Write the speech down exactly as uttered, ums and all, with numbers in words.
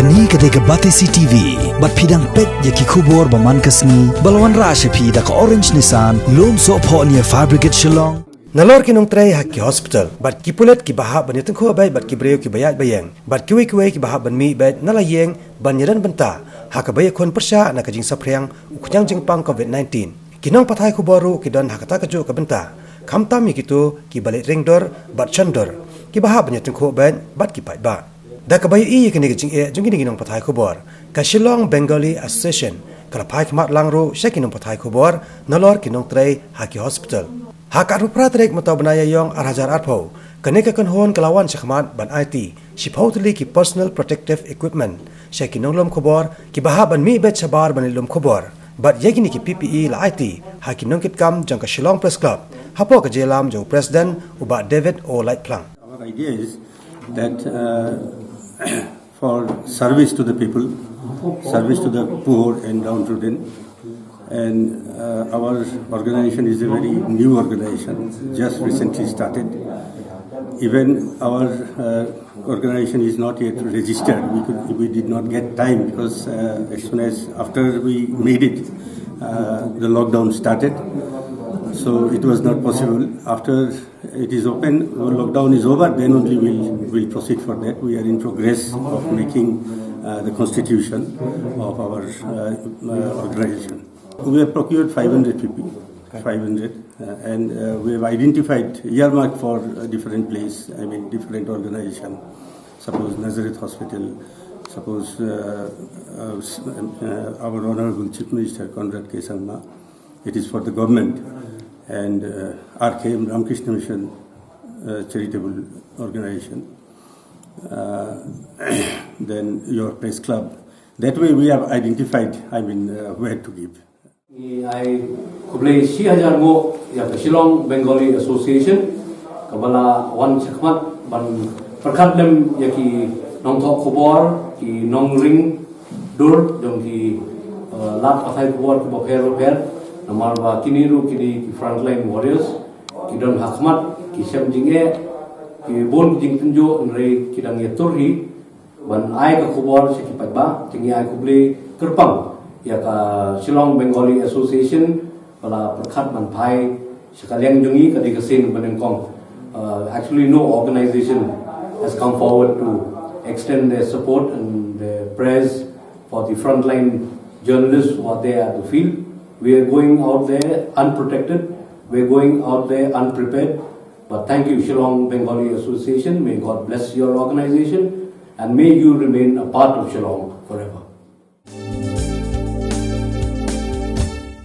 Kane ka dei ka Batesi T V, bad phi dang peit ïa ki khubor ba man ka sngi, ba la wanrah sha phi da ka Orange Nissan, Lumsohphoh near Fire Brigade Shillong. Nalor ki nongtrei ha ki hospital, bad ki pulit kiba hap ban ïatyngkhuh beit bad ki briew kiba ïaid ba ïeng, bad kiwei kiwei kiba hap ban mih beit na la ïing ban ïadon bynta ha kaba ïakhun pyrshah na ka jingsaphriang u khñiang jingpang covid nineteen. Ki nongpathai khubor ruh ki don ha kata kajuh ka bynta, khamtam ïa kito kiba leit ring dur bad shon dur, kiba hap ban ïatyngkhuh beit bad ki paidbah. Da kaba ïohi ïa kane ka jingeh jong kine ki nongpathai khubor, ka Shillong Bengali Association ka la phai khmat lang ruh sha ki nongpathai khubor nalor ki nongtrei ha ki hospital. Ha ka arphew phra tarik mynta u bnai Ïaïong ar hajar arphew, kane ka kynhun ka la wan shakhmat ban aiti shiphew tylli ki personal protective equipment sha ki nonglum khubor kiba hap ban mih beit shabar ban leit lum khubor, bad ïa kine ki P P E la aiti ha ki nongkitkam jong ka Shillong Press Club, hapoh ka jingïalam jong u President u Bah David O Laitphlang. Our idea is that, uh, for service to the people, service to the poor and downtrodden, and, uh, our organization is a very new organization, just recently started. Even our, uh, organization is not yet registered. We could, we did not get time because, uh, as soon as after we made it, uh, the lockdown started. So it was not possible. After it is open, lockdown is over, then only we'll, we'll proceed for that. We are in progress of making, uh, the constitution of our, uh, uh, organization. We have procured five hundred P P E, five hundred, uh, and, uh, we have identified, earmarked for, uh, different place, I mean, different organization. Suppose Nazareth Hospital, suppose, uh, uh, s- uh, our Honorable Chief Minister Conrad K Sangma, it is for the government, and, uh, R K M Ramakrishna Mission, uh, charitable organization. Uh, then your press club. That way we have identified, I mean, uh, where to give. Ngi ai khublei shi hajar nguh ïa ka Shillong Bengali Association kaba la wan shakhmat ban pyrkhat lem ïa ki nongthoh khubor, ki nongring dur jong ki, uh, lad pathai khubor kiba pher pher. Namar ba kine ruh ki dei ki frontline warriors, ki don ha khmat, ki shem jingeh, ki bun ki jingtynjuh, hynrei ki dang ïatur hi ban ai ka khubor sha ki paidbah. Te ngi ai khublei kyrpang ïa ka Shillong Bengali Association ba la pyrkhat ban phai sha ka liang jong ngi, ka dei ka sien ba nyngkong. Uh, actually, no organization has come forward to extend their support and their prayers for the frontline journalists who are there at the field. We are going out there unprotected. We are going out there unprepared. But thank you, Shillong Bengali Association. May God bless your organization and may you remain a part of Shillong forever.